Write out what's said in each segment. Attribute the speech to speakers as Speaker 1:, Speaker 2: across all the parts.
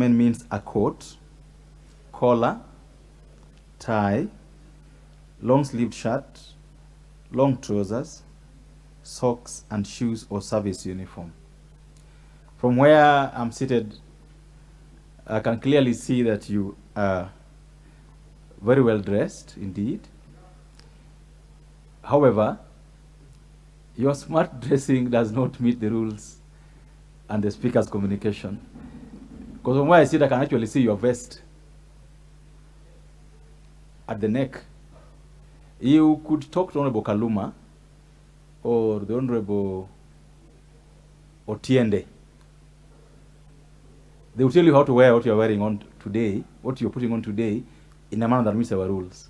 Speaker 1: men means a coat, collar, tie, long sleeved shirt, long trousers, socks, and shoes or service uniform. From where I'm seated, I can clearly see that you are very well dressed indeed. However, your smart dressing does not meet the rules and the speaker's communication. Because from where I sit, I can actually see your vest at the neck. You could talk to Honorable Kaluma or the Honorable Otiende. They will tell you how to wear what you're wearing on today, what you're putting on today, in a manner that meets our rules.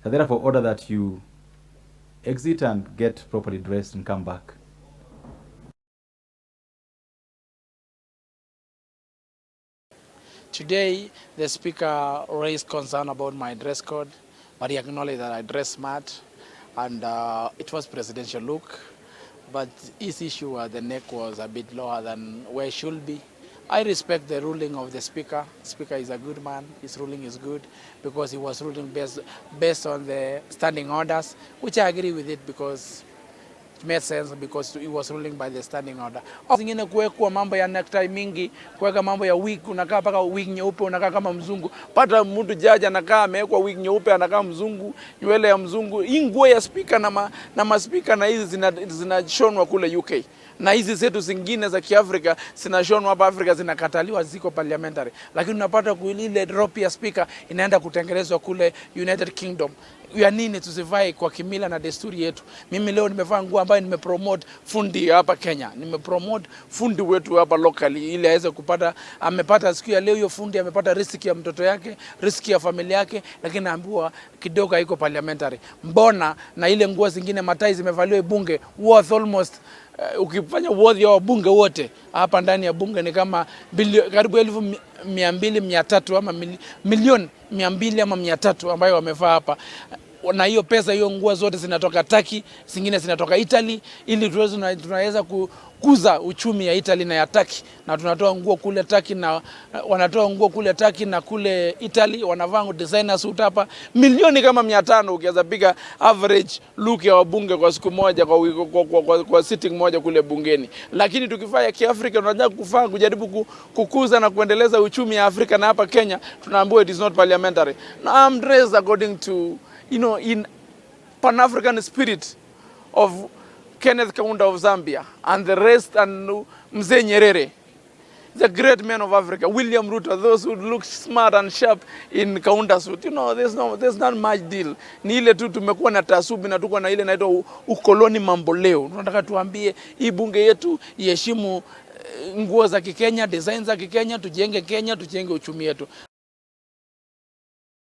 Speaker 1: So therefore, order that you exit and get properly dressed and come back.
Speaker 2: Today, the speaker raised concern about my dress code, but he acknowledged that I dress smart and it was presidential look. But his issue was the neck was a bit lower than where it should be. I respect the ruling of the speaker. Speaker is a good man. His ruling is good because he was ruling based on the standing orders, which I agree with it because it made sense because he was ruling by the standing order. Zingine kuwekwa mambo ya necktie mingi, kuweka mambo ya wig, unakaa paka wig nyeupe, unakaa kama mzungu. Pata mtu jaji anakaa amewekwa wig nyeupe, anakaa mzungu, nywele ya mzungu. Hii nguo ya speaker na maspika na hizi zinashonwa kule UK na hizi zetu zingine za Kiafrika zinashonwa hapa Afrika, zinakataliwa, ziko parliamentary, lakini unapata ile robe ya speaker inaenda kutengenezwa kule United Kingdom. Ya nini tusivae kwa kimila na desturi yetu? Mimi leo nimevaa nguo ambayo nimepromote fundi hapa Kenya, nimepromote fundi wetu hapa locally ili aweze kupata, amepata siku ya leo hiyo fundi amepata riziki ya mtoto yake, riziki ya familia yake, lakini naambiwa kidogo haiko parliamentary. Mbona na ile nguo zingine matai zimevaliwa bunge worth almost ukifanya worth ya wabunge wote hapa ndani ya bunge ni kama karibu 200,000 300 ama milioni 200 ama 300 ambayo wamevaa hapa na hiyo pesa, hiyo nguo zote zinatoka Turkey, zingine zinatoka Italy, ili tuweze tunaweza kukuza uchumi ya Italy na ya Turkey, na tunatoa nguo kule Turkey na wanatoa nguo kule Turkey na kule Italy, wanavaa designer suit hapa milioni kama 500. Ukiweza piga average look ya wabunge kwa siku moja kwa sitting moja kule bungeni. Lakini tukifanya Kiafrika, tunataka kufanya kujaribu kukuza na kuendeleza uchumi ya Afrika na hapa Kenya tunaambiwa it is not parliamentary. Now I'm dressed according to in Pan-African spirit of Kenneth Kaunda of Zambia and the rest and Mzee Nyerere, the great men of Africa, William Ruto, those who look smart and sharp in Kaunda suit. There's not much deal. Ni ile tu tumekuwa na taasubi na tuko na ile inaitwa ukoloni mamboleo. Tunataka tuambie hii bunge yetu iheshimu nguo za Kikenya, design za Kikenya, tujenge Kenya, tujenge uchumi wetu.